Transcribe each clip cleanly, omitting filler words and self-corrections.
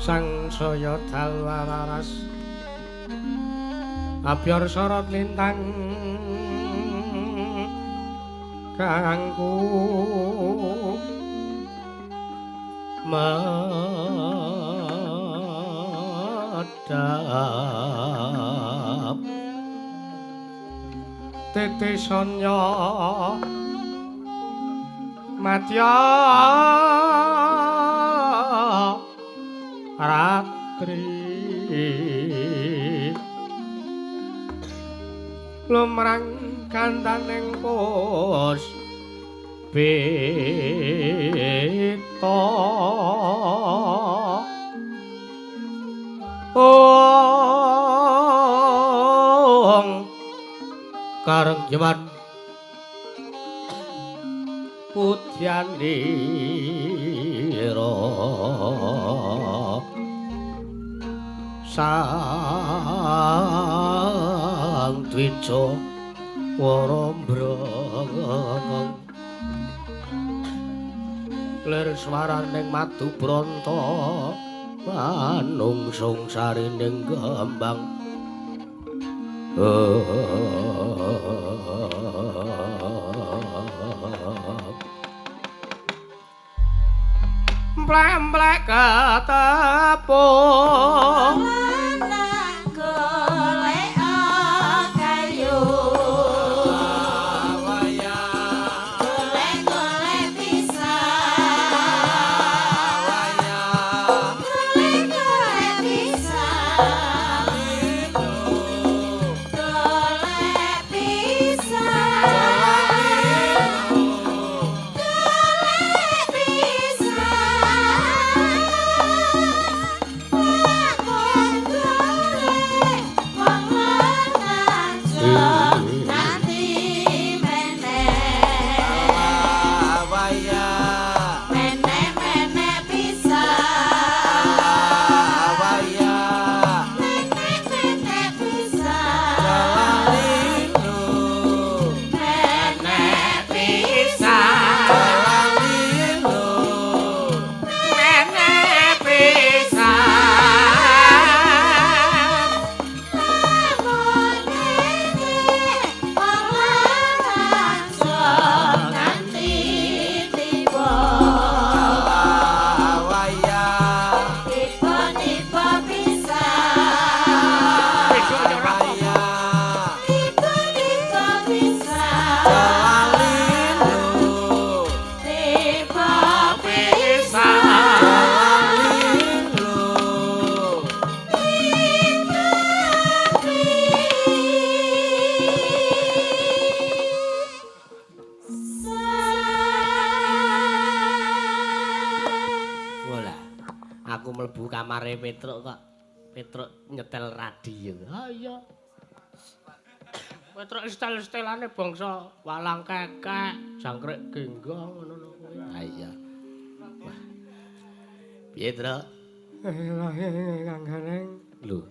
Sangsaya dalwararas abyor sorot lintang kangku medhap tetesonya madya ratri lumrang kandaning pus beta ong kareng jewan pudyanira sang dwija warambrang lir swaraning madu branta manungsung sarining kembang. Mplek-mplek ketepung golek kayu golek-golek pisang golek-golek pisang golek pisang golek pisang lakon golek wong lanang nanti meneh meneh-meneh pisang meneh-meneh pisang meneh pisang meneh pisang lamun ngene wong lanang nganti tiba tiba-tiba pisang tiba-tiba pisang tiba pisang Walah, aku mlebu kamare Petruk kok. Petruk nyetel radio. Ha iya. Petruk setel-setelane bangsa walang kekek, jangkrik genggong ngono kuwi. Ha iya. Wah. Piye, Truk? Kang Gareng. Lho.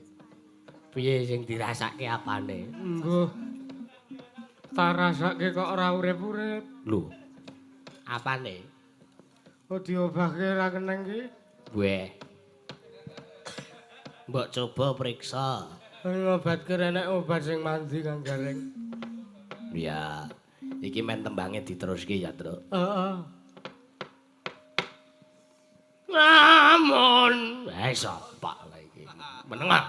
Piye sing dirasake apane? Mbuh. Tak rasake kok ora urip-urip. Lho. Apane? Oh diobahke ra keneng ki. Weh. Mbok coba periksa. Ngobatke enek obat sing mandi Kang Gareng. Ya, iki men tembange diteruske ya, Truk. Heeh. Lamun, eh sapa lah iki? Menengah.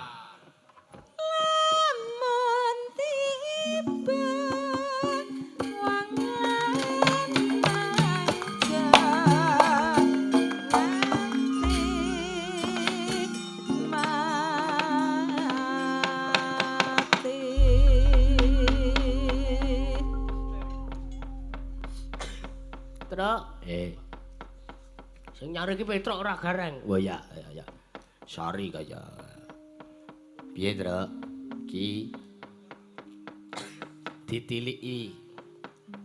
Lamun tiba wong lanang nganti mati. Truk. Eh. Sing nyari iki Petruk ora Gareng. Wah ya, ya, ya. Sorry kaya. Piye, Truk? Ki ditiliki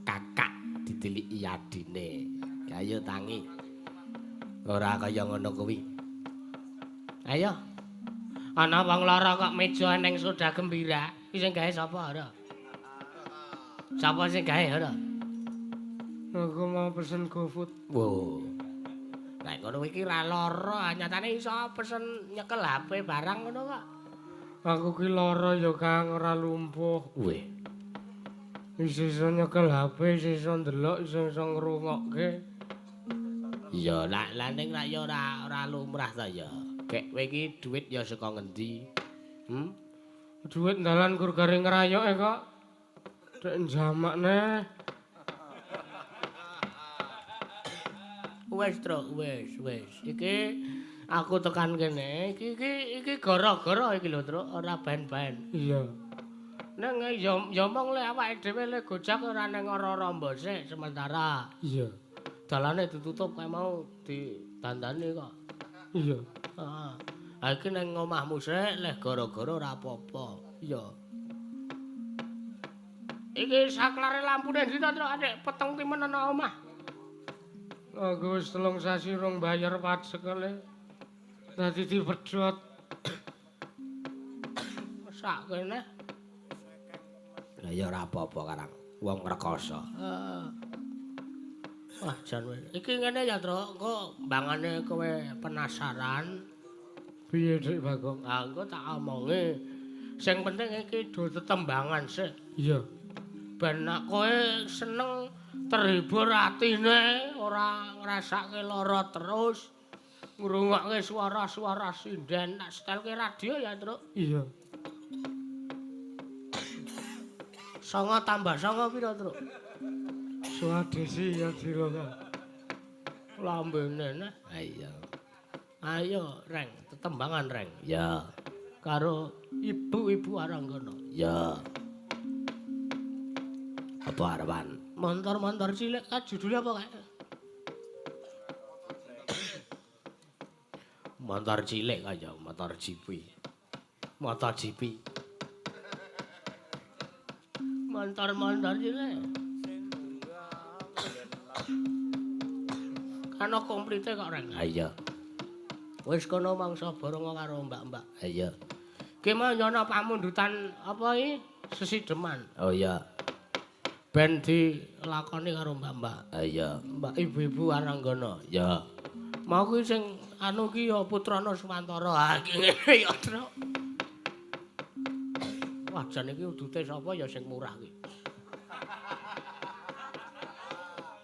kakak, ditiliki adine. Ayo tangi. Ora kaya ngono kuwi. Ayo. Ana wong lara kok meja eneng soda gembira. Iki sing gawe sapa ora? Sapa sing gawe ora? Aku mau pesen GoFood. Wo. Nek Ngono iki ra lara, nyatane iso pesen nyekel HP barang ngono kok. Aku ki lara ya Kang, ora lumpuh. Weh. Iso nyekel HP, iso ndelok, iso ngrungokke. Iya, lah ning rak ya ora lumrah ta ya. Gek kowe iki dhuwit ya saka ngendi? Hmm? Dhuwit dalan gur garing ngrayoke kok. Dek njamakne. Wis, Truk, wis, wis. Iki aku tekan kene, iki gara-gara iki lho, Truk, ora ben-ben. Iya. Neng ya mong le awake dhewe le gojak ora neng ora-ora mbosek sementara. Iya. Dalane ditutup kae mau didandani kok. Iya. Heeh. Ha iki nang omahmu sik leh gara-gara ora apa-apa. Iya. Iki saklare lampune ndi to, Truk? Adek peteng timen ana omah. Aku wis 3 sasi rong bayar pajak le. Dadi dipedhot. Sak kene. Lah ya ora apa-apa karang wong rekoso. Heeh. Wah, jan wis. Iki ngene ya, Truk, engko mbangane kowe penasaran. Piye, Dik Bagong? Ha engko tak omongi. Sing penting iki do tetembangan sik. Iya. Ben nek kowe seneng terhibur atine, ora ngrasake lara terus, ngrungokke suara-suara sinden, tak setelke radio ya, Truk. Iya. 9 tambah 9 piro, Truk? Swadesi ya dilonga. Lambene neh. Ha iya. Ayo, Reng, tetembangan, Reng. Ya. Karo ibu-ibu Aranggana. Ya. Apa arepan? Montor-montor cilik ka judule apa kae? Montor cilik kaya motor GP. Motor GP. Montor-montor cilik. Ana komplite kok, Reng. Ha iya. Wis kono mangsa bareng karo mbak-mbak. Ha iya. Ki mau nyono pamundutan apa iki? Sesideman. Oh iya. Ben dilakoni karo mbak-mbak. Ha iya. Mbak ibu-ibu Aranggana. Ya. Mau kuwi sing anu ki ya Putrana Sumantara. Ha iki ngene ya, Truk. Wah, jan iki udute sapa ya sing murah ki.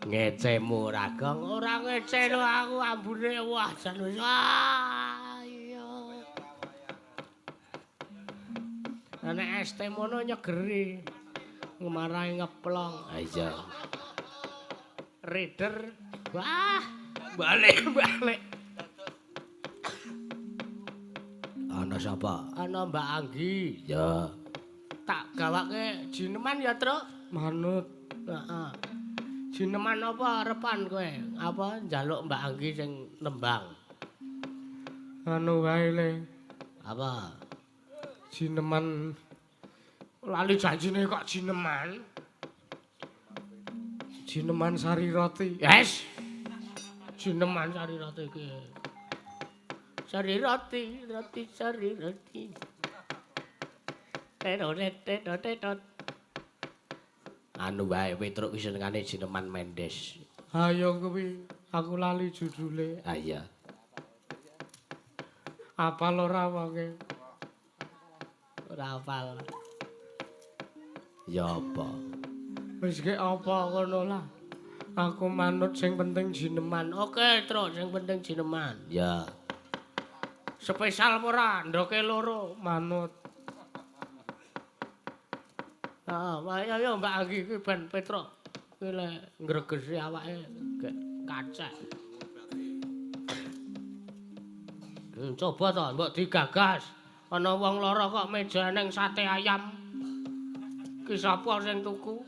Ngece murah, Gong. Ora ngece lho aku ambune. Wah, jan wis. Wah, iya. Nek es teh mono nyegeri. Ngemarai ngeplong. Ha iya. Reader. Wah, balik-balik. Ana sapa? Ana Mbak Anggi. Ya. Tak gawake jineman ya, Truk. Manut. Heeh. Jineman apa arepan kowe? Apa njaluk Mbak Anggi sing nembang? Anu wae le. Apa? Jineman. Lali janjine kok jineman. Jineman sari roti. Yes. Jineman sari roti iki. Sari roti, roti sari roti. Teroret teroret. Anu wae Petruk ki senengane jineman Mendes. Ayo kuwi aku lali judule. Ha iya. Apal ora wonge? Ora apal. Ya apa? Wis ki apa ngono lah. Aku manut sing penting jineman. Oke, Truk, sing penting jineman. Ya. Spesial ora? Ndoke loro. Manut. Heeh, ayo Mbak Anggi iki ben Petruk. Kuwi lek ngregesi awake gek kacek. Coba to mbok digagas. Ana wong lara kok meja neng sate ayam. Ki sapa sing tuku?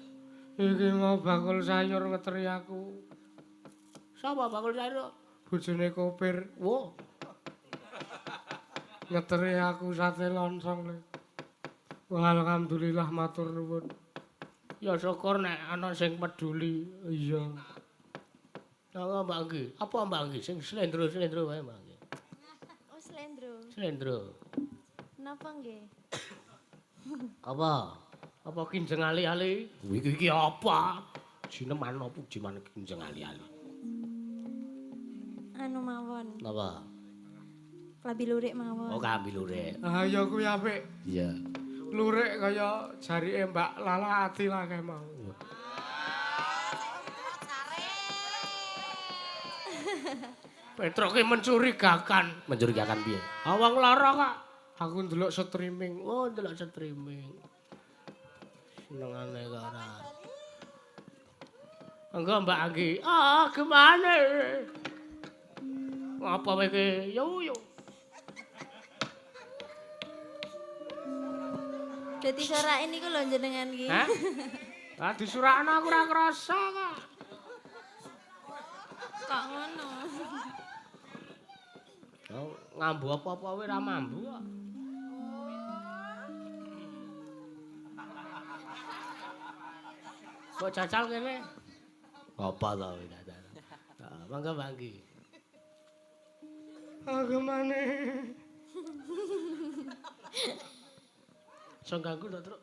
Iki mau bakul sayur ngeteri aku. Sapa bakul sayur? Bojone kopir. Wo. Ngeteri aku sate loncong le. Wah, alhamdulillah matur nuwun. Ya syukur nek ana sing peduli. Iya. Apa Mbak Anggi? Apa Mbak Anggi sing slendro-slendro wae Mbak Anggi? Oh, slendro. Slendro. Napa nggih? Apa? Apa kinjeng ali-ali? Iki iki apa? Jineman apa jiman kinjeng ali-ali? Anu mawon. Napa? Klambi lurik mawon. Oh, klambi lurik. Ah ya kuwi apik. Iya. Lurik kaya jarike Mbak Lala ati lah kae mau. Petruk ki mencurigakan. Mencurigakan piye? Ah wong lara kok. Aku ndelok streaming. Oh, ndelok streaming. Senengane kok ora. Engko Mbak Anggi. Ah, gimana? Apa kowe iki? Yo yo. Dadi sorake niku lho jenengan iki. Hah? Lah disurakno aku ora krasa kok. Kok ngono? Oh, ngambu apa-apa wae ora mambu kok. Kok cacal kene? Apa to kuwi cacal? Heeh, mangga Mbak Anggi. Aku maneh. Iso ganggu to, Truk?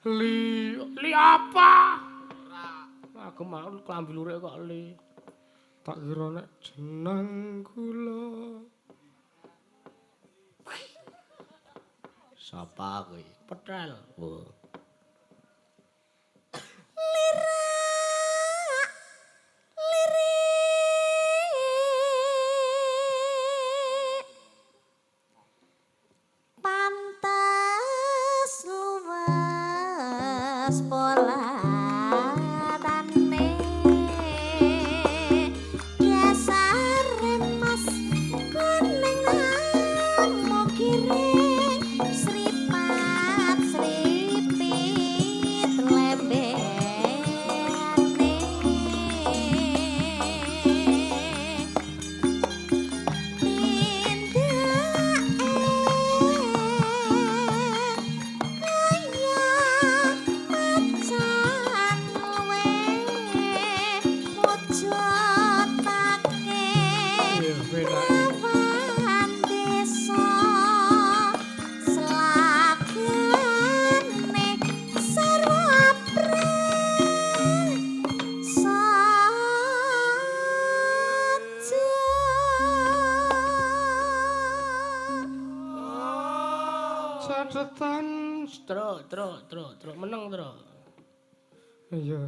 Li, li apa? Aku mau klambi lurik kok li. Tak kira nek jeneng kula. Sapa kuwi? Petel. Oh. Pantes luwes polatane dasare mas kuning namo kiring sripat sripit lembene Iya, penak. Catetan. Truk, truk, truk, truk meneng, Truk. Iya.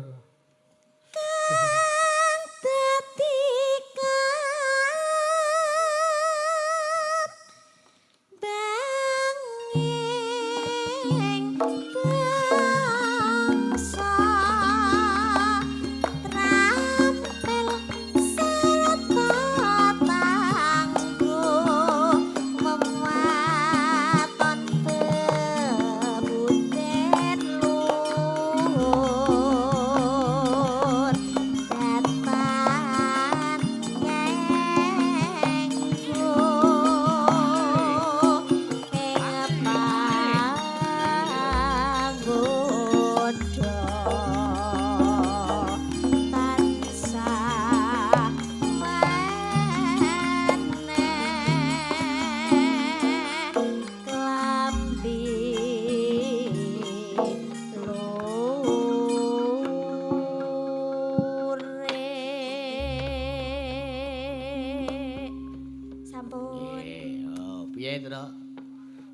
Sampun. Oh, piye, Truk?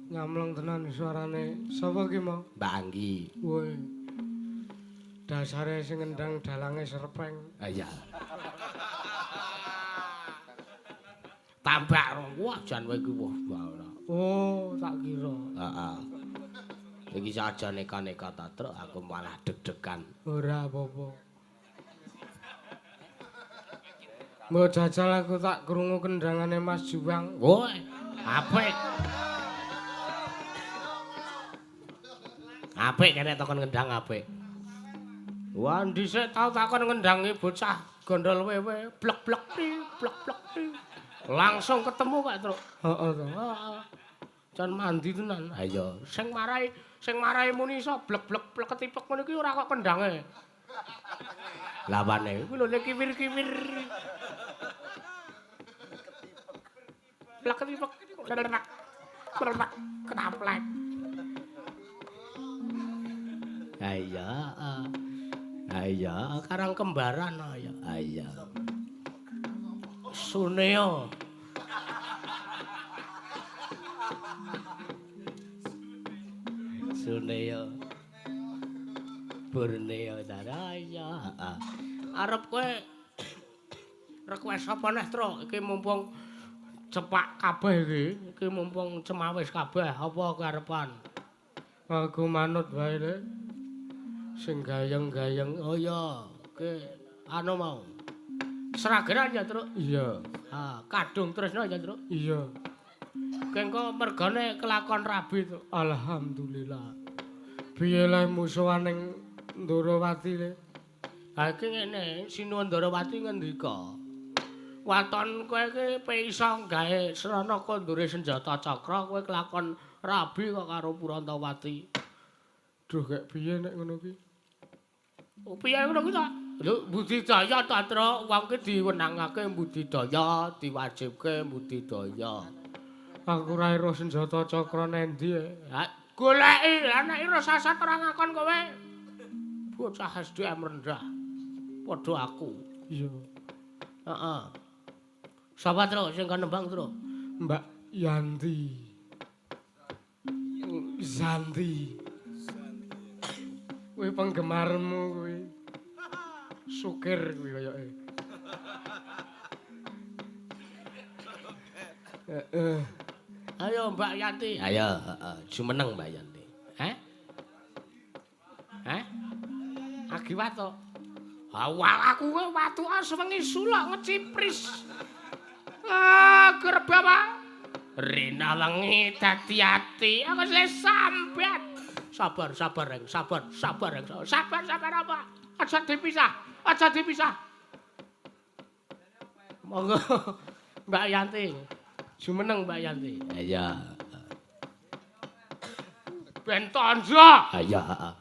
Nyamleng tenan suarane. Sapa ki mau? Mbak Anggi. Woi. Dasare sing ngendang dalange serpeng. Ah iya. Tambak rong. Wah, jan kowe iki wah ora. Oh, tak kira. Heeh. Iki saja neka-neka ta, Truk, aku malah deg-degan. Ora apa-apa. Mbok jajal aku tak krungu kendangane Mas Juwang. Woi, apik. Apik kene takon ngendang apik. Wah, dhisik tau takon ngendangi bocah gondol wewe, blek-blek ti, blek-blek ti. Langsung ketemu Pak Truk. Heeh to. Heeh. Jan mandi tenan. Ha iya, sing marai Sing marai muni iso blek-blek plek ketipek ngono iki ora kok kendange. Lawane Kuwi lho le kiwir-kiwir. Plek ketipek. Plek ketaplek. Iya. Iya, karang kembaran ya. Iya. Suneo. Suneo. Borneo Daraya. Heeh. Arep kowe request apa neh, Tru? Iki mumpung cepak kabeh iki, iki mumpung cemawis kabeh, apa karepan? Aku manut wae, Lek. Sing gayeng-gayeng. Oh iya, ki anu mau. Sragenan ya, Tru? Iya. Ha, kadung tresna ya, Tru? Iya. Ki engko mergane kelakon rabi, Tru. Alhamdulillah. Piye le musuhan ning Ndorowati le? Ha iki ngene, Sinuwun Ndorowati ngendika. Waton kowe iki pe iso gawe srana kondure senjata cakra, kowe kelakon rabi kok karo Purantawati. Duh, kek piye nek ngono ki? Oh, piye ngono kuwi ta? Lho, budidaya ta, Tru? Wong ki diwenangake budidaya, diwajibke budidaya. Aku ora ero senjata cakra nendi e. Ha, goleki, lah nek ira sasat ora ngakon kowe. Bocah SDM rendah. Padha aku. Iya. Heeh. Sapa, Tru, sing kon nembang, Tru? Mbak Yanti. Zanti. Kuwi penggemarmu kuwi. Sukir kuwi koyoke. Heeh. Ayo Mbak Yanti. Ayo, heeh, jumeneng Mbak Yanti. Heh? Heh? Agi watuk. Awal aku kowe watuke sewengi suluk ngecipris. Ah, gereb apa? Rina wengi dadi ati, aku wis sambat. Sabar, sabar, Reng, sabar, sabar, Reng. Sabar, sabar apa? Aja dipisah, aja dipisah. Monggo Mbak Yanti. Jumeneng Mbak Yanti. Iya. Ben tonjo. Iya, heeh.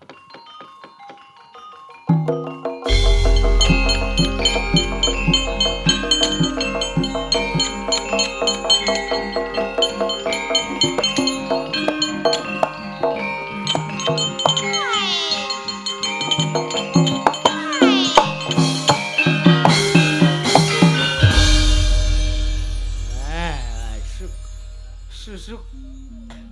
Susuk.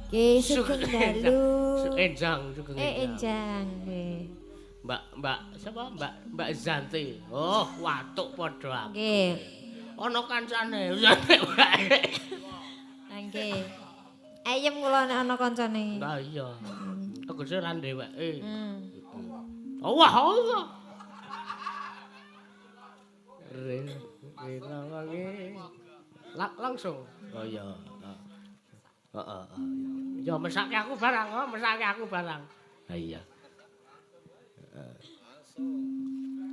Nggih, sugeng dalu. Enjang, sugeng enjang nggih. Mbak, Mbak sapa? Mbak, Mbak Zanti. Oh, watuk padha aku. Nggih. Ana kancane. Nggih. Ayem kula nek ana kancane. Lah iya. Tegese ra dheweke. Heeh. Wah, Allah. Rena wangi. Langsung. Oh iya. Heeh, Ya mesake aku barang, oh, mesake aku barang. Ha iya.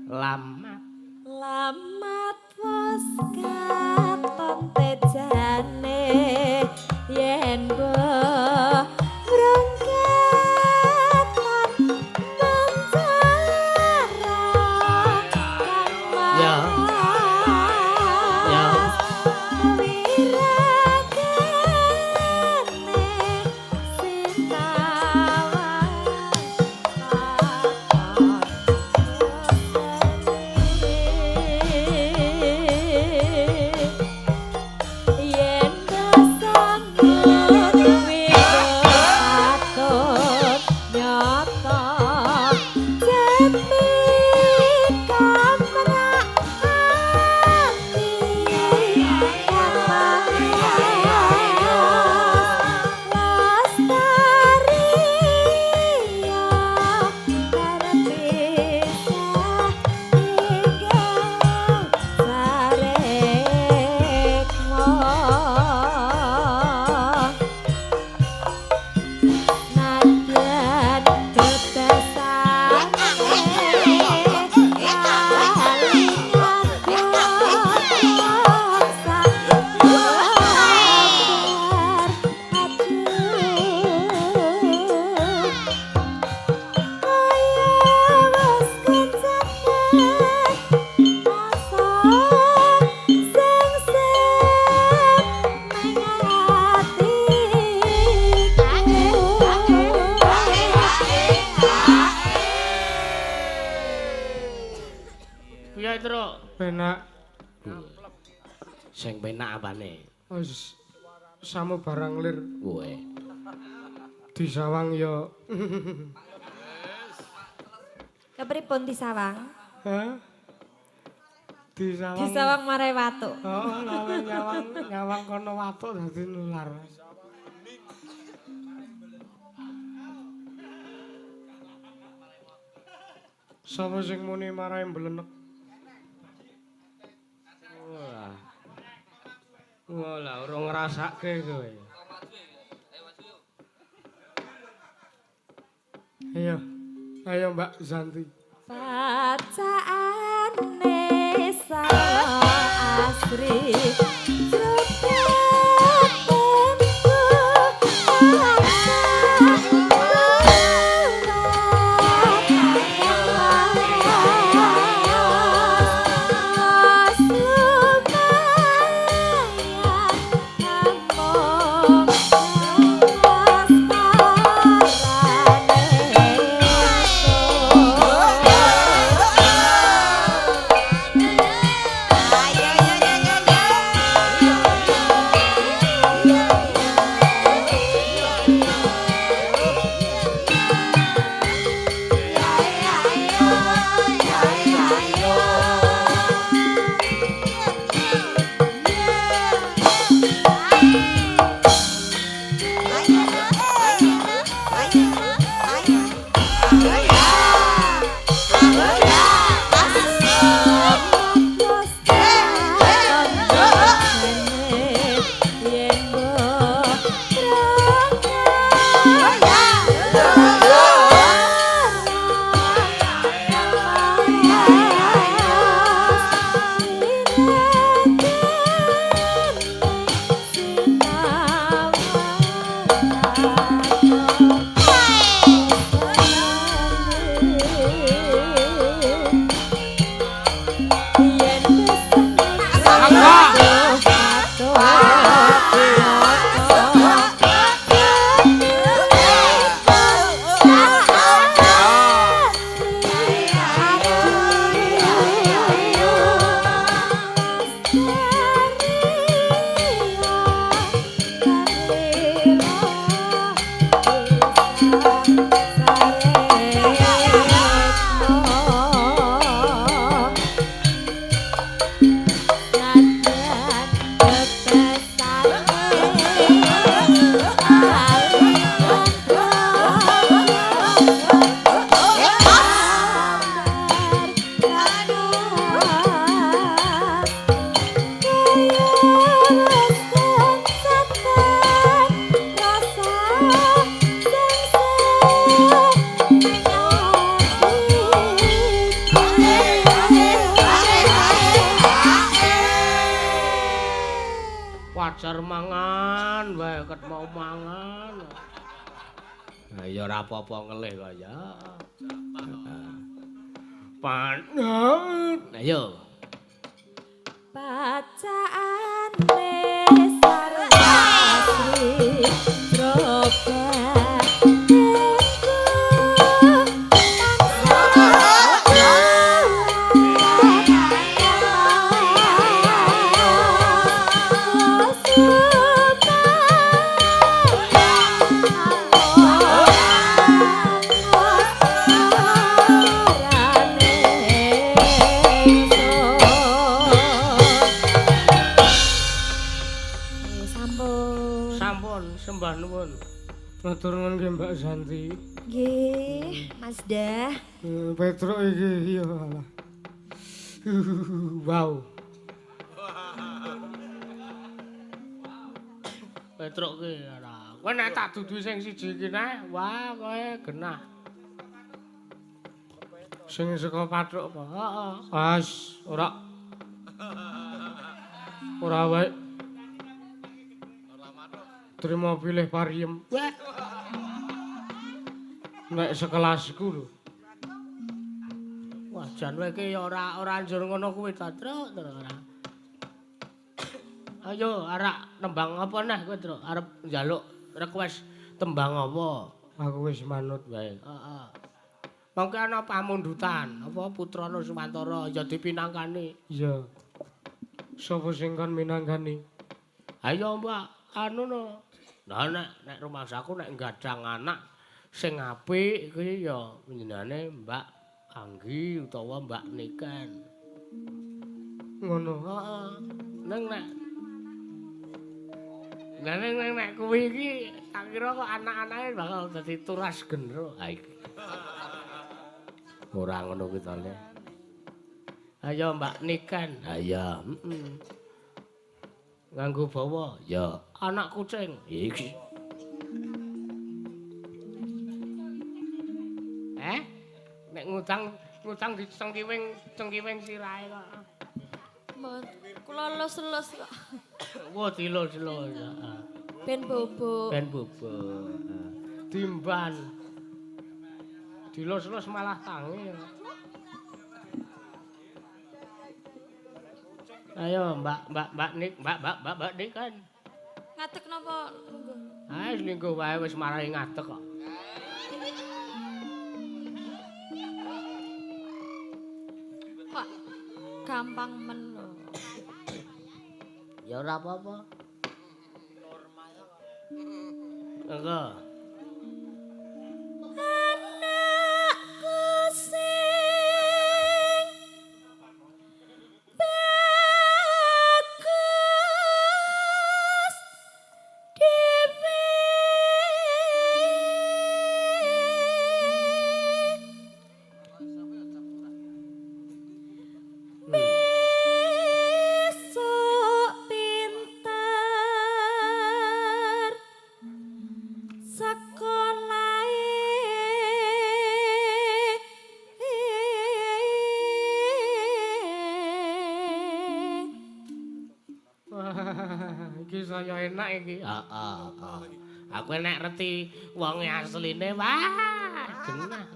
Lamat. Lamat wis katon tejane yen brongketan mancara kang mas. Ya. Ya. Yen besangut Piye, Truk? Penak. Sing penak apane? Wis samu barang lir. Kowe. Disawang ya. Kepripun disawang? Hah? Disawang. Disawang marai watuk. Oh, nyawang nyawang kono watuk dadi nular. Sapa sing muni marai mblenek? Wah. Wah, ora ngrasake kowe. Ayo. Ayo Mbak Zanti. Bacaane salah asri. Wajar mangan wae ket mau mangan. Ha ya ora apa-apa ngelih kaya. Panut. Ayo. Bacaane sarwasri Matur nuwun nggih Mbak Santi. Nggih, Mas Dah. Petruk iki ya alah. Wow. Petruk ki ora. Kowe nek tak dudu sing siji iki neh, wah kowe genah. Sing saka pathuk apa? Heeh. As, ora. Ora wae. Terima pilih pariem. Wah. Nek sekelasku lho. Wah, jan kowe iki ya ora njur ngono kuwi ta, Truk, Truk ora. Ayo arak tembang apa neh kowe, Truk? Arep njaluk request tembang apa? Aku wis manut wae. Heeh. Mengke ana pamundutan, apa putrane Suwantara ya dipinangkani. Iya. Sapa sing kon minangkani? Ayo Mbak, anu no. Nah nek rumangsaku nek nggadang anak sing apik kuwi ya panjenengane Mbak Anggi utawa Mbak Niken. Ngono. Heeh. Ning nek Nah ning nek kuwi iki tak kira kok anak-anake bakal dadi turas gendro. Ha iki. Ora ngono kuwi to, Le. Ayo Mbak Niken. Ha iya, heeh. Nganggo bawa? Ya, anak kucing. Iki. Eh? Nek ngutang dicengkiwing, cengkiwing sirahe kok. Mbon, kula elus-elus kok. Wah, dilus-elus, heeh. Ben bobok. Ben bobok. Dimban. Dilus-elus malah tangi. Ayo Mbak, Mbak, Mbak Nik, Mbak, Mbak, Mbak, Mbak Nik kan. Ngadeg napa lungguh? Ah, lungguh wae wis marahi ngadeg kok. Kok gampang men lho. Ya ora apa-apa. Engko. Anakku sing bagus dhewe besok pinter sekolahe. Wah, iki saya enak iki. Heeh, heeh. Aku nek reti wonge asline wah, genah.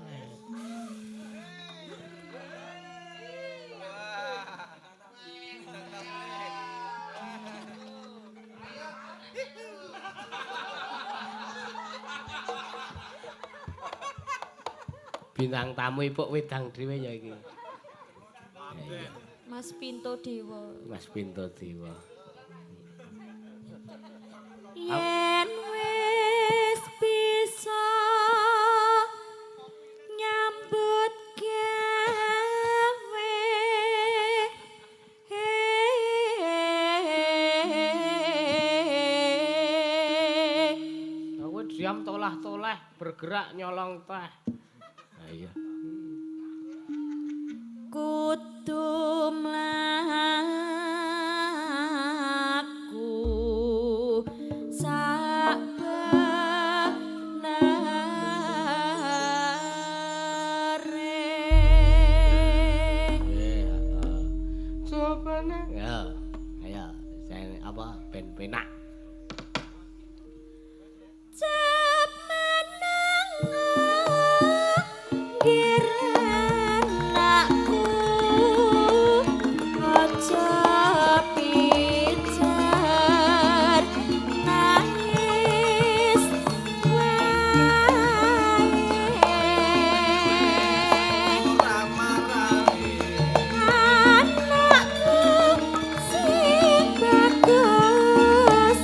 Bintang tamu ipuk wedang dhewe ya iki. Mas Pinto Dewa. Mas Pinto Dewa. Yen wis bisa nyambut gawe Aku diam tolah-toleh bergerak nyolong teh. Ha iya. Kudu mlaku sak benere. Heeh. Cobane. Ya, ayo, saya apa ben penak. Cep meneng anakku aja pijar nangis wae. Anakku sing bagus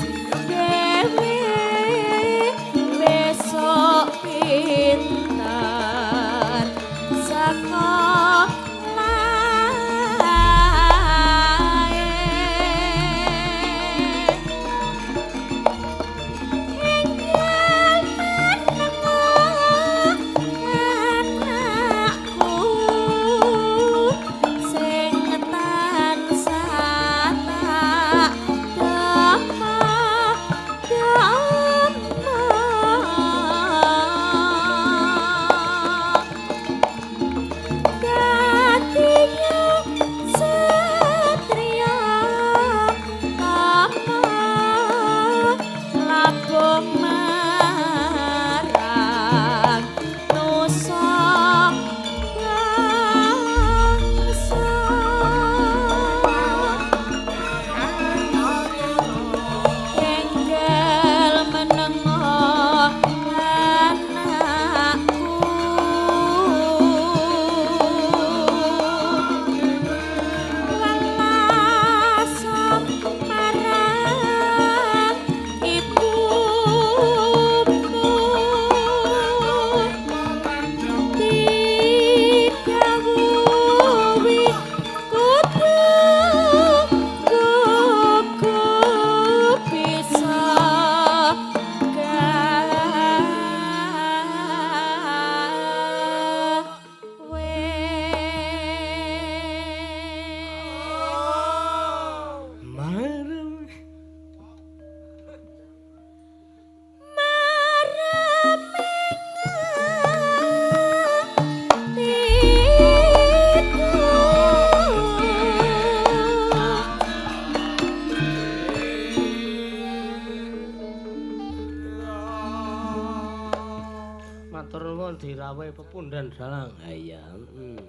Pepundan dalang. Ha iya, heeh.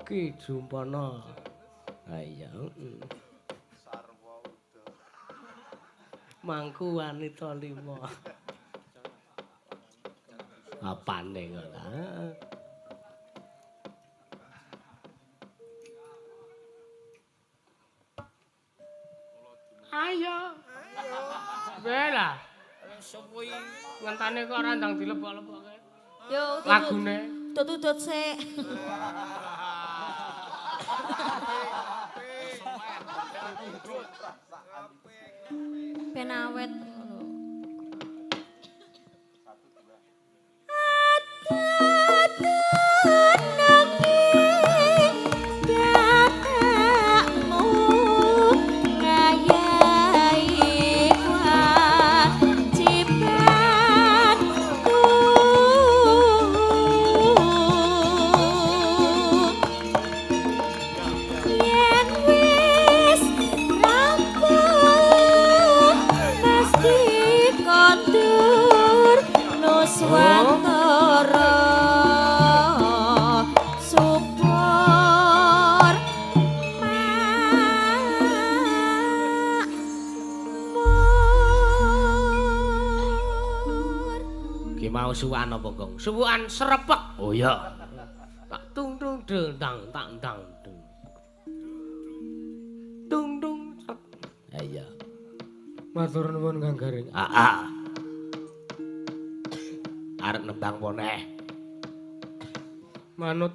Ki Jumpana. Ha iya, heeh. Mangku wanita 5. Apane ngono? Ayo. Bela. Suwi ngentane kok ora ndang dilebok-lebokke. Yo lagune tutut sik. Ben awet ngono. Suwan apa, Gong? Suwukan serepek. Oh iya. Tak tung tung deng dang tak dang dung. Tung tung. Ha iya. Matur nuwun Kang Gareng. Heeh. Arep nembang poneh. Manut.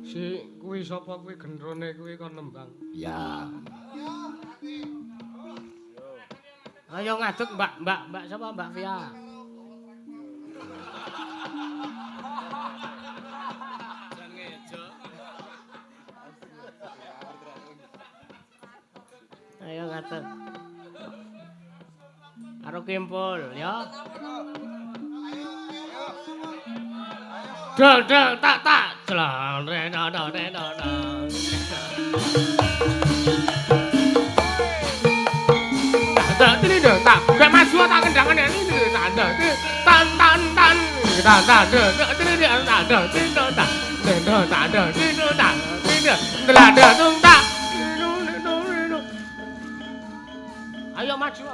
Si kuwi sapa kuwi gendrone kuwi kon nembang. Ya. Ayo ngadeg Mbak, Mbak, Mbak sapa Mbak Via? Ayo ngadeg. Karo Kimpul ya. Del del tak tak jlang re no no re no no. Tak ini dah tak gak maju tak kendangan ini tak ada tan tan tan tak tak ada ini tak ada ini tak ada tak ada ini tak ini tak ada tung tak. Ayo maju.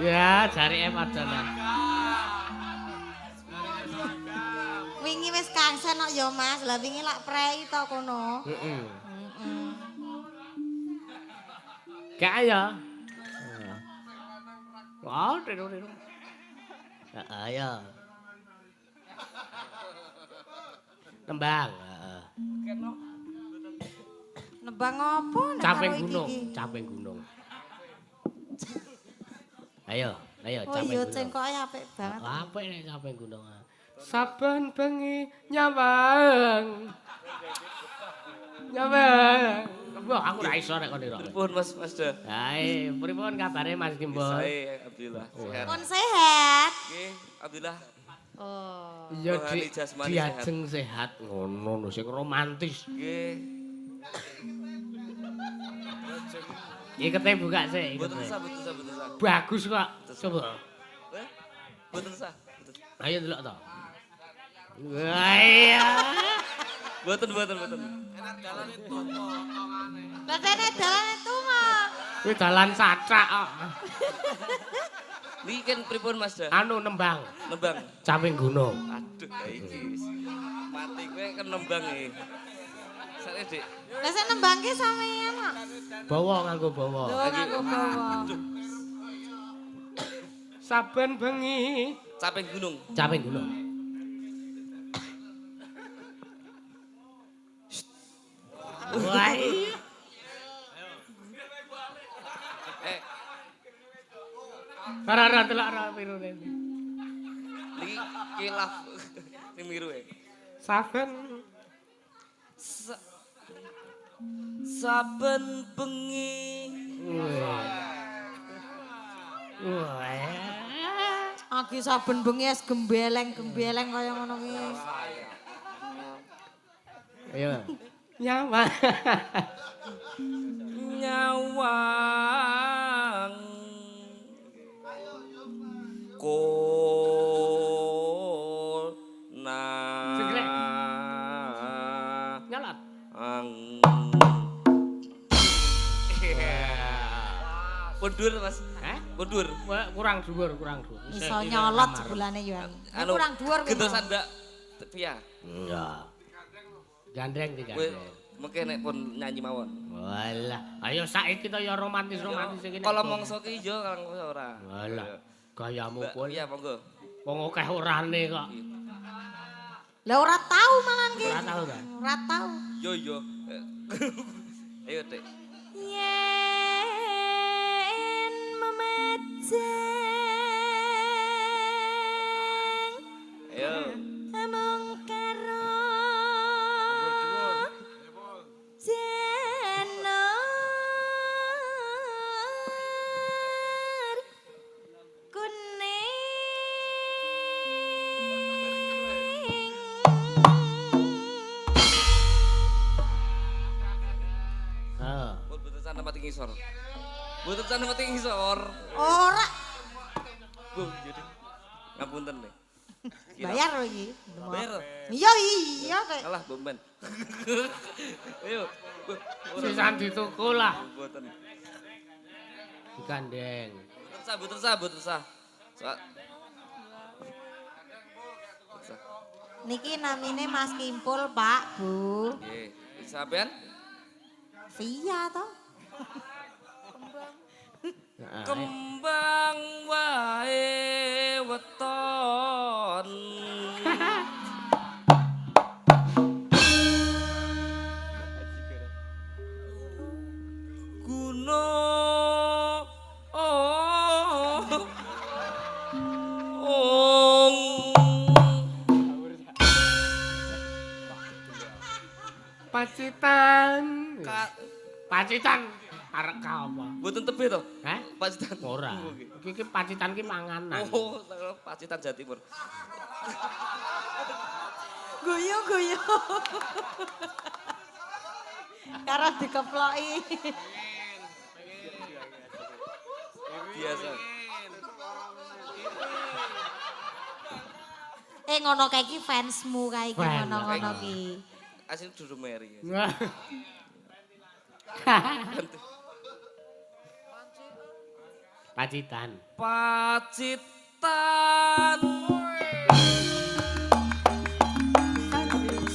Ya, cari em adalah. Wingi wis kangsen kok ya Mas. Lah wingi lak prei to kono. Heeh. Heeh. Gak ya. Wah, tiru tiru. Heeh ya. Nembang, heeh. Nembang apa nek Caping gunung, caping gunung. Ayo, ayo Oh caping iya gunung. cengkoke apik banget. Apik nek caping gunung. Saben bengi nyawang. Nyawang. Wah, aku ora iso nek kon nirokne. Pripun Mas Mas Da? Hae, pripun kabare Mas Kimbol? Sae alhamdulillah sehat. Pun sehat. Nggih, alhamdulillah. Oh. Iya, Rohani Dik. jasmani Diajeng sehat ngono lho sing romantis. Nggih. Ikete buka sik, Mboten ikete. sah, mboten sah, mboten sah. Bagus kok. Coba. Eh? Mboten sah. Mboten. Ayo delok to. Wah iya. Mboten, mboten, mboten. Lah dene dalane tuwa. Kuwi dalan sacak kok. Niki kan pripun Mas Da? Anu nembang, Nembang. caping gunung. Aduh, ya iki wis. Mati kowe kan nembang iki. Sare, Dik. Lah sing nembangke sampeyan kok. Bawa nganggo bawa. Lho nganggo bawa. Saben bengi Caping gunung. Caping gunung. Wah iya. Eh, ora ora delok ora pirune. niki kilaf sing miru e. Saben Saben bengi Wah. Aku saben bengi es gembeleng-gembeleng kaya ngono kuwi. Ayo. Nyawang. Nyawang. Kona. Sengklek. Nyolot. Ang. Mundur, Mas. Hah? Mundur. Kurang dhuwur, kurang dhuwur. Iso nyolot jebulane yo. Anu, Kurang dhuwur kuwi. Gentosan Mbak Pia. Iya. Gandeng iki Kowe gandeng. mengke nek pun nyanyi mawon. Walah, ayo saiki to ya romantis-romantis iki. Kalau mongso ki iya, kalau mongso ora. Walah, gayamu Mbak pun Pia monggo. wong akeh orane kok. Lah ora tau malan ki. Ora tau ta? Ora tau. Yo yo. Ayo, Dek. Yen memajang Ayo. amung karo janur kuning. Heeh. Mboten sana mati ngisor. Mboten sana mati ngisor. Ora Bu, jadi ngapunten nih. bayar lho iki. Bayar. Iya iya kek. Alah, bomben. Ayo. Bu, ora. Sisan dituku lah. Mboten. Digandeng. Mboten sah, mboten sah, mboten sah. Soal Mboten sah. Niki namine Mas Kimpul, Pak, Bu. Nggih. Sampean? Via toh. Heeh. Kembang wae weton. Gunung oh, ong. Pacitan. Ka- Pacitan arek ka apa? Mboten tebih to? Hah? Pacitan. Ora. Iki ki Pacitan ki manganan. Oh, Pacitan Jawa Timur. Guyu guyu. Karo dikeploki. Biasa. Eh ngono kae iki fansmu kae iki Fan, ngono-ngono ki. Asline dudu Mary. Pacitan. Pacitan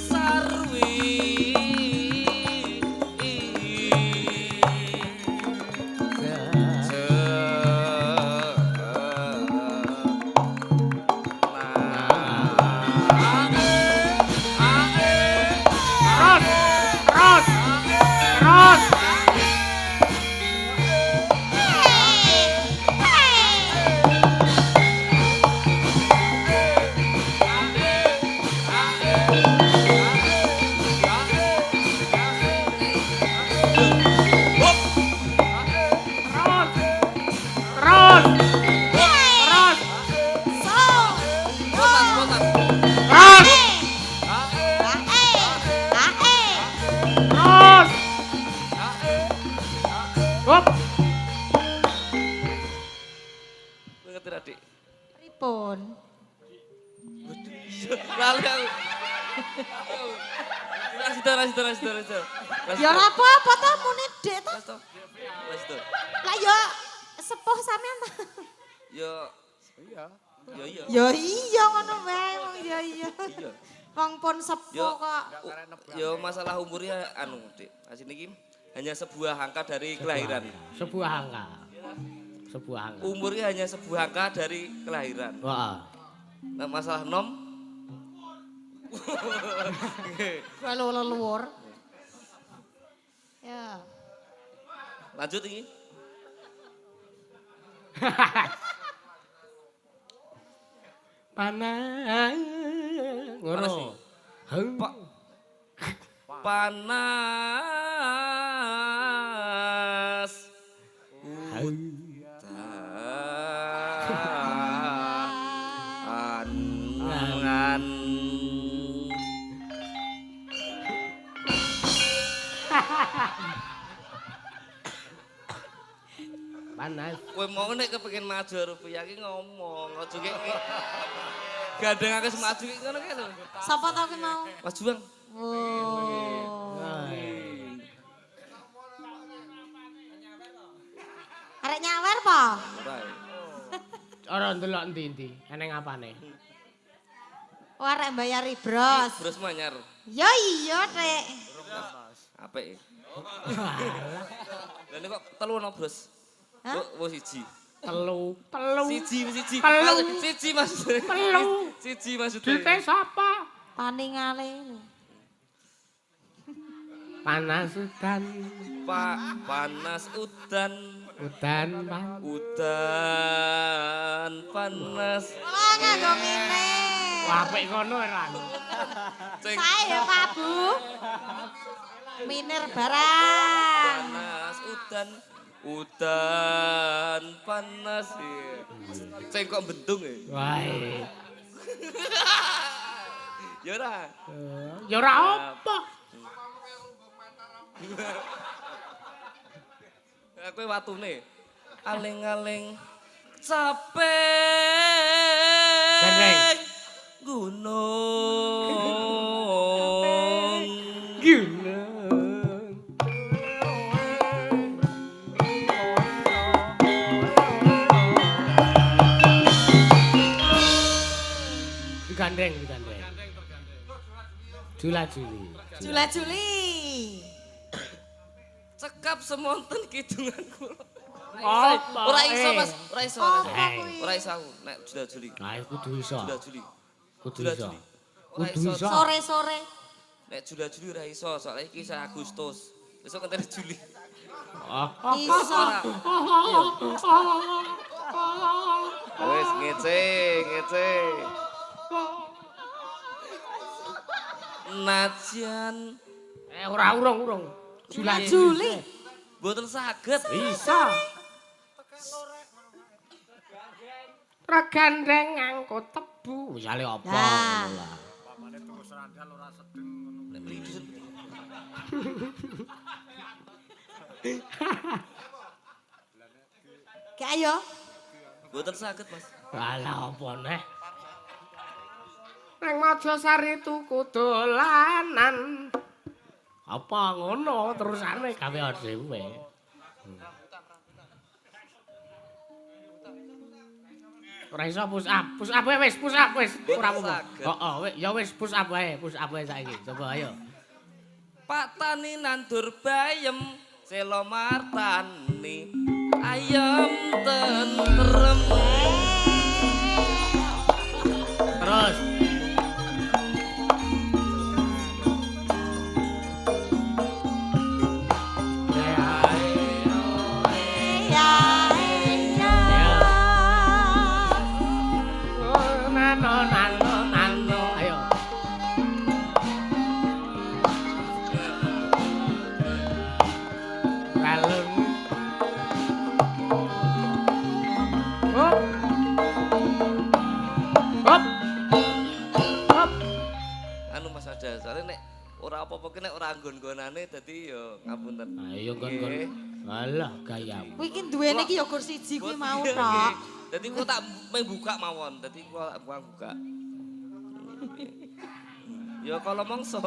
Sarwi Terus, terus, terus. Terus, terus, terus, So. terus, terus. Hop. Ngerti ra, Dik? Pripun? Lali aku. Rasito, rasito, rasito, rasito. Ya ora apa-apa to muni Dik to. Rasito. Rasito. Lah ya sepuh sampean ta. Yo. Iya. Yo iya. Ya iya ngono wae wong ya iya. Iya. Wong pun sepuh Yo. kok. Yo masalah umurnya anu, Dik. Asline iki hanya sebuah angka dari kelahiran. Sebuah angka. Sebuah angka. Umurnya hanya sebuah angka dari kelahiran. Wah. Nah, masalah nom Kalau leluhur. Ya. lanjut ini. Panas. Panas Ngono. Heng. Pak panas Heng. udan. Panas. Kowe mau nek kepengin maju rupiah iki ngomong, aja kek gandeng aku wis maju iki ngono kae lho. Sapa to kuwi mau? Mas Juang. Wo. Arek nyawer po? Ora. Ora ndelok endi-endi, eneng apane? Oh, arek mbayari bros. Bros manyar. Ya iya, Tek. Apik. Lah nek kok telu ana bros. Hah? Wis siji. Telu, telu. Siji, siji. Telu. Siji maksudnya. Telu. Siji maksudnya. Dite sapa? Paningale lho. Panas udan. Pak panas udan. Udan pan. Udan panas. Lah nganggo mine. Wah, apik ngono ora. Cek Sae ya, Pak Bu. Minir barang. panas udan. Udan panas. Cek kok bendung ya. Wah. Ya ora. Ya ora apa. Kowe watune. Aling-aling capek. Gandeng. Gunung. Gunung. Digandeng, digandeng. Jula-juli. Jula-juli. Cekap semonten kidungan kula. Apa? Ora iso, Mas. Ora iso. Apa kuwi? Ora iso aku nek jula-juli. Nah, kudu iso. Jula-juli. Kudu iso. Jula-juli. Ora Kudu iso. iso. Sore-sore. Nek jula-juli ora iso, soalnya iki isih Agustus. Besok ngenteni Juli. Oh. Iso. Ora. Wis ngece, ngece. Najan Eh ora urung-urung. Jula-juli. mboten saged. Bisa. Regandeng ngangkut tebu. Misale apa Nah. ngono lah. Nek beli dusun. Ki ayo. Mboten saged, Mas. Alah apa neh? Nang Majasari tuku dolanan. Apa ngono terusane gawe dhewe. Ora iso push up, push up wae wis, push up wis, ora apa-apa. Heeh, ya wis push up wae saiki. Coba ayo. Pak Tani nandur bayem, selo martani, ayem tentrem. Terus. Ya ya. Nano nano nano ayo. Kalung. Hop. Hop. Hop. Anu Mas ada, soalnya nek ora apa-apa ki nek ora nggon-nggonane dadi ya ngapunten. Ayo nggon-nggon. Alah gayamu. Kuwi ki duwene ki ya gur siji kuwi mau tok. Dadi kula tak mung buka mawon, dadi kula tak buka. Ya kalau mongso.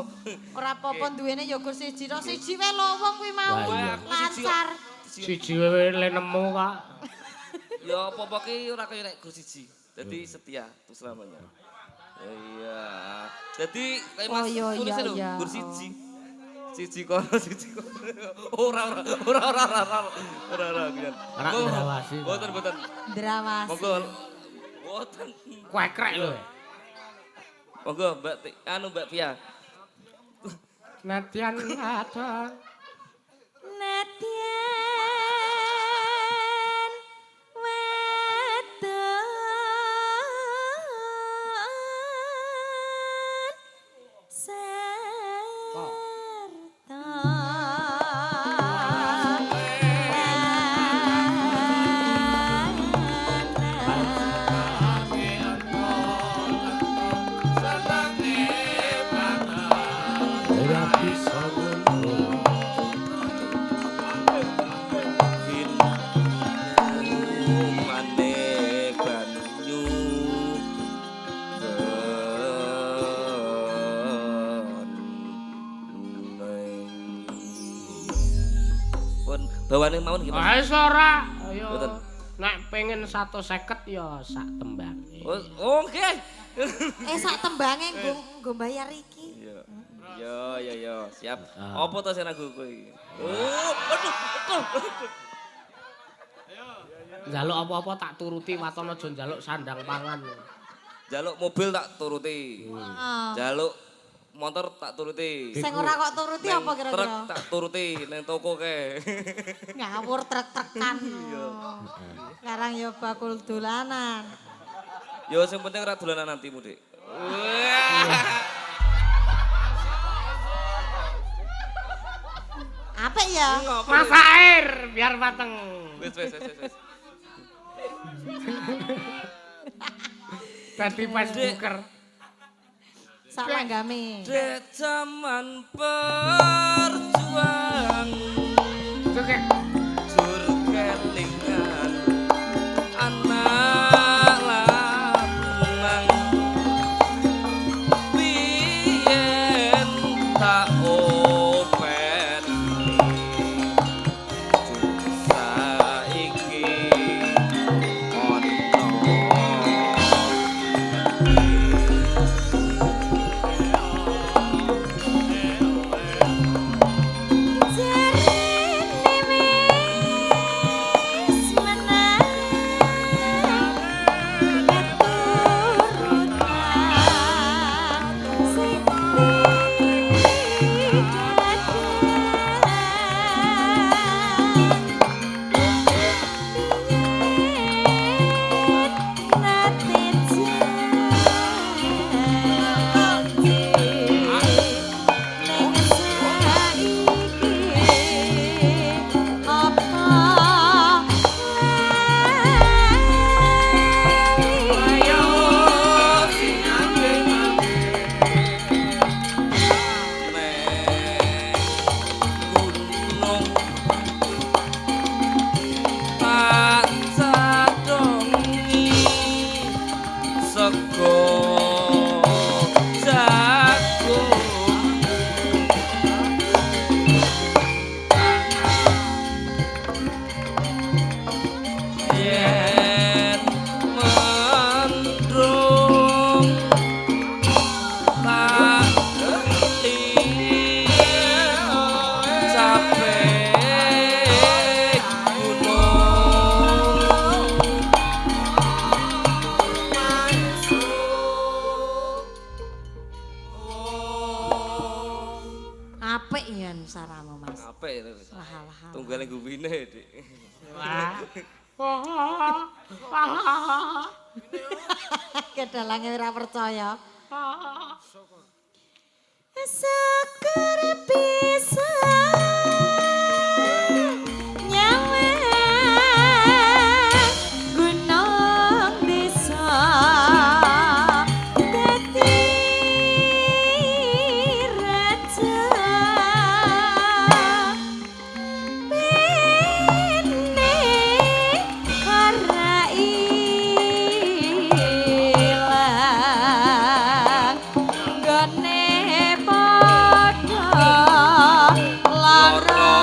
Ora apa-apa duwene ya gur siji tok. Siji wae lowong kuwi mau. Wah, iya. Lancar. Siji wae le nemu kok. Ya apa-apa ki ora kaya nek gur siji. Dadi setia untuk selamanya. Ya iya. Dadi kaya Mas Oh, iya, tulis iya, lho, iya. gur siji. Siji kono, siji kono. Ora ora ora ora ora ora. Ora ora kian. Ora ndrawasi. Mboten mboten. Ndrawasi. Monggo. Mboten. Kuekrek lho. Monggo Mbak anu Mbak Pia. Nadyan ada. Nadyan wadon sarta Ora bisa ngono. Bawane mawon nggih, Mas. Ah wis ora. Ayo. Mboten. Nek pengen 150 ya sak tembange. Oh, nggih. Sak tembange nggo bayar iki. Iya. Yo yo yo, siap. Apa to sing lagu kowe iki? Oh, aduh, aduh. Njaluk apa-apa tak turuti, waton aja njaluk sandang pangan. Njaluk mobil tak turuti. Njaluk motor tak turuti. Sing ora kok turuti apa kira-kira? Truk tak turuti ning toko kae. Ngawur truk-trukan. Sekarang ya bakul dolanan. Yo sing penting ora dolanan nantimu, Dik. Apik ya? Masak air biar mateng. Wis wis wis wis. Dadi Facebooker. Sak langgame. Dek jaman perjuang. Oke. Jur kelingan anak lanang biyen tak open saiki ono. Jarene wis menang keturutan sing nate janji ning saiki apa Ayo sinambe neng gunung tak cadongi sego jagung yen mendung tak li capek gunung. Apik yen saramu Mas. Apik Wah wah. tunggale gubine, Dik. Wah. Kedalange ora percaya. Syukur bisa nyawang gunung desa dadi raja bene ora ilang nggone padha lara.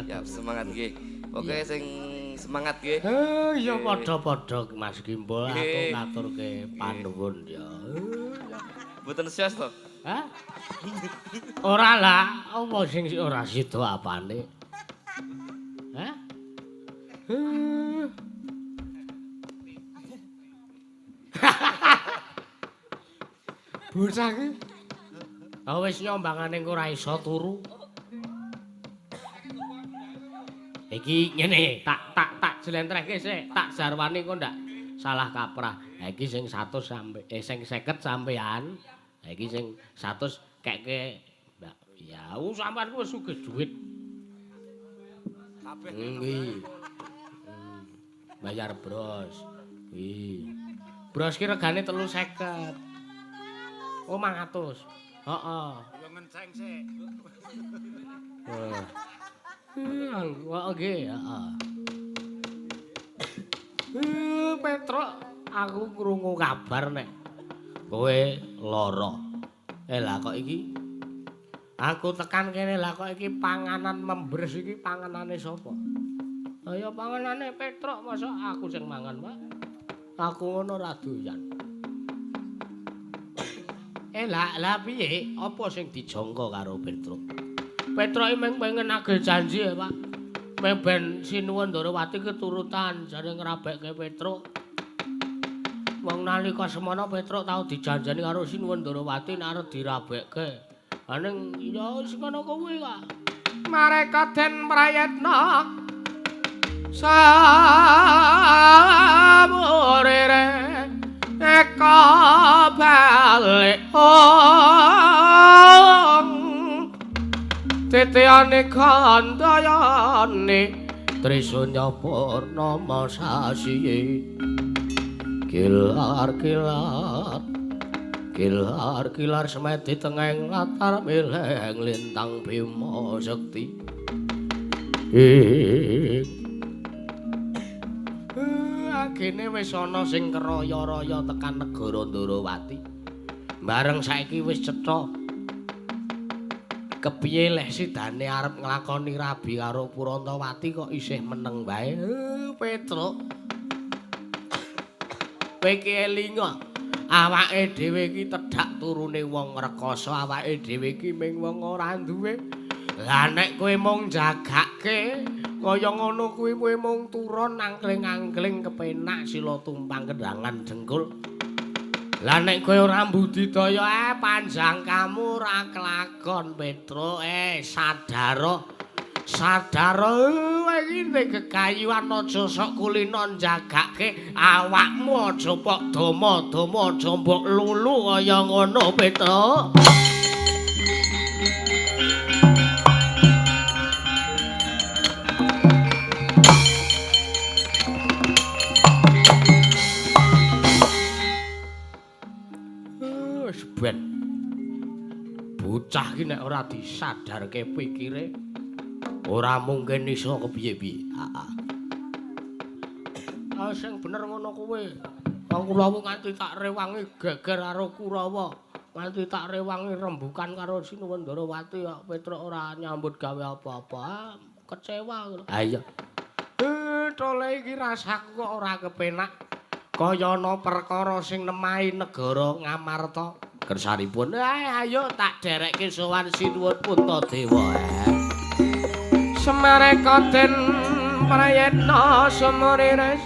Semangat. Siap, semangat nggih. Pokoke sing semangat nggih. Ya padha-padha Mas Gimbal aku ngaturke panuwun ya. Mboten sios to? Hah? Ora lah, apa sing ora sida apane? Hah? Bocah iki. Ah wis nyombangane engko ora iso turu. Iki ngene, tak jlentrehke sik, tak jarwani engko ndak salah kaprah. Ha iki sing 100 sampe sing 50 sampean. Ha iki sing 100 keke Mbak. Ya, sampean ku wis sugih dhuwit. Kabeh kuwi. Bayar bros. Kuwi. Bros ki regane 350. Oh, 500. Heeh. Ya ngenceng sik. Heeh, nggih, heeh. Petruk, aku krungu kabar nek kowe lara. Lah kok iki aku tekan kene lah kok iki panganan membres iki panganane sapa? Ya panganane Petruk, masa aku sing mangan, Pak? Aku ngono ora doyan. Lah piye? Apa sing dijangka karo Petruk? Petruk iki mung pengen nagih janji ya, Pak. Mung ben Sinuwun Ndarawati keturutan jare ngrabekke Petruk. Wong nalika semana Petruk tau dijanjani karo Sinuwun Ndarawati nek arep dirabekke. Ning ya wis ngono kuwi, Pak. Mareka den prayetna samurire eka balik ong titiane kandayane Trisunya Purnama sasi kilar kilar kilar kilar semedi tengeng latar mileng lintang bima sekti. Agene wis ana sing keraya-raya tekan negara Ndarawati. Bareng saiki wis cetha. Kepiye leh sidane arep nglakoni rabi karo Purantawati kok isih meneng wae. Petruk. Kowe iki elinga, awake dhewe iki tedhak turune wong rekasa, awake dhewe iki ming wong ora duwe. Lah nek kowe mung jagake kaya ngono kuwi kowe mung turun angkling-angkling kepenak sila tumpang kendangan dengkul. Lah nek kowe ora mbudidaya panjang kamu ora kelakon Petruk. Sadara sadara iki nek kekayuan aja sok kulino njagake awakmu aja pok dama-dama aja mbok lulu kaya ngono Petruk. Ben bocah iki nek ora disadarke pikire ora mungkin iso kepiye-piye. Heeh. Ah sing bener ngono kuwi. Wong kula nganti tak rewangi geger karo Kurawa, nganti tak rewangi rembukan karo Sinuwun Ndarawati kok Petruk ora nyambut gawe apa-apa. Kecewa. Ha iya. Tole iki rasaku kok ora kepenak. Kaya ana perkara sing nemahi negara Ngamarta. Kersanipun, ayo tak derekke sowan Sinuwun Puntadewa. Semareka den prayetna sumurires.